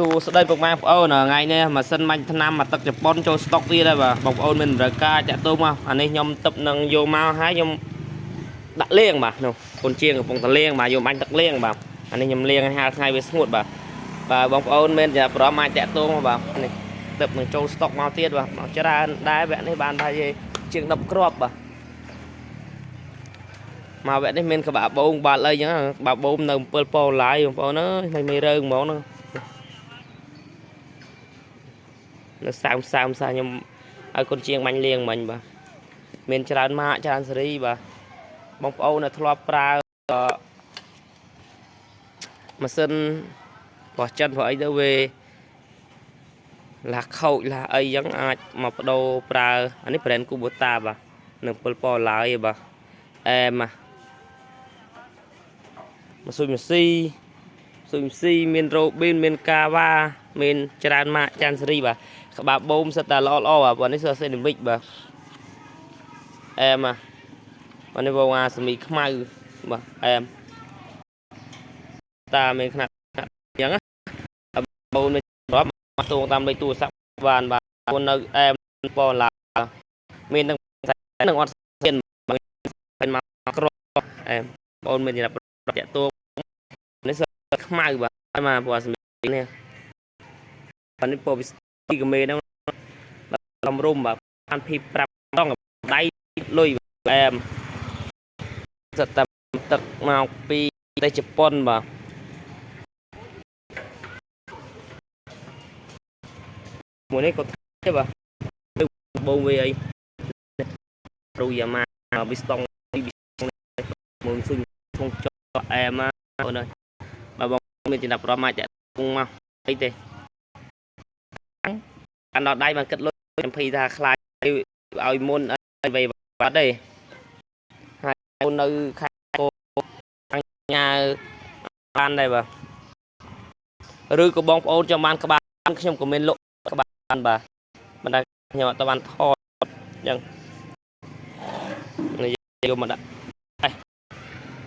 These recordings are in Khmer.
សួស្តីពុកម៉ែបងប្អូនថ្ងៃនេះម៉ាស៊ីនបាញ់ថ្នាំមកទឹកជប៉ុនចូលស្តុកទៀតហើយបាទបងប្អូនមានតម្រូវការតាក់ទងមកអានេះខ្ញុំទឹកនឹងយកមកហើយខ្ញុំដាក់លាងបាទនោះកូនជាងកំពុងតែលាងបាទយកបាញ់ទឹកលាងបាទអានេះខ្ញុំលាងឲ្យហាលថ្ងៃវាស្ងួតបាទបាទបងប្អូនមានចំណាប់អារម្មណ៍អាចតាក់ទងមកបាទនេះទឹកនឹងចូលស្តុកមកទៀតបាទមកច្រើនដែរវគ្គនេះបានថាជាង10គ្រាប់បាទមកវគ្គនេះមានក្បាបោងបាល់អីចឹងក្បាបោងនៅ7ប៉ូឡាយបងប្អូនអើយមិនរើងហ្មងហ្នឹង នៅសើមសើមសាខ្ញុំឲ្យកូនជាងបាញ់លៀងមិញបាទមានច្រើនម៉ាកច្រើនសេរីបាទបងប្អូនដែលធ្លាប់ប្រើអឺម៉ាស៊ីនរបស់ចិនព្រោះអីទៅវាឡាខូចឡាអីចឹងអាចមកបដូរប្រើអានេះ brand Kubota បាទនៅ7ប៉ឡើយបាទអែមមកស៊ុយម៉ាស៊ីស៊ុយម៉ាស៊ីមានរ៉ូប៊ីនមានកាវ៉ាមានច្រើនម៉ាកច្រើនសេរីបាទ ក្បាលបូមសិតតែល្អល្អបាទនេះសសេនីមិចបាទអែមបាទនេះវងអាសមីខ្មៅបាទអែមតាមានខ្នាតអញ្ចឹងណាបូមនេះរាប់មកតួងតាមលេខទូរស័ព្ទបានបាទនៅអែមប៉ឡាមាននឹងនឹងអត់មានមកក្រអែមបងមានចំណាប់តាក់តួងនេះសខ្មៅបាទមកពណ៌សមីនេះបាទនេះពណ៌ពីកមេហ្នឹង ឡំរុំបាទបានភី5ដងដៃលុយអែមសិតតែទឹកមកពីប្រទេសជប៉ុនបាទមួយនេះក៏ទេបាទបងវាអីរូយ៉ាម៉ាវីស្តុងមួយស៊ុញធុងចកអែមអូនអើយបាទបងមានចំណាប់រំអាចតាក់ទងមកអីទេអានដល់ដៃមកគិតលុយខ្ញុំភីថាខ្លាចឲ្យមុនអីវ៉ៃបាត់ទេហើយនៅខេត្តកោញ៉ាបានដែរបាទឬក៏បងប្អូនចង់បានក្បាលខ្ញុំក៏មានលក់ក្បាលបាទមិនដែលខ្ញុំអត់បានថតអញ្ចឹងនេះយកមកដាក់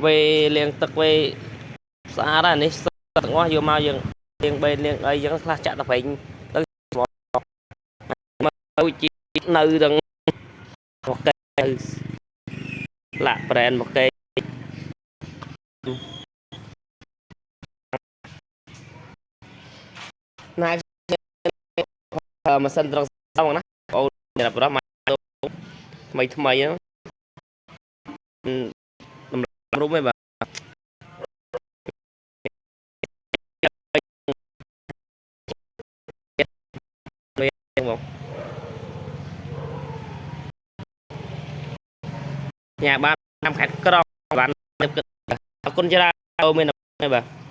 វេលាងទឹកវេស្អាតហើយនេះទាំងអស់យកមកយើងលាងបេនលាងអីអញ្ចឹងខ្លះចាក់តែប្រេងទៅមកជីនៅទាំងមកកែលាក់ប្រែនមកកែណែម៉ាស៊ីនត្រង់សងណាបងអូនរាប់រំថ្មីថ្មីហ្នឹងតម្រុំឯងបាទបងញ៉ាបានតាមខេត្តក្របានអរគុណច្រើនមានបាទ។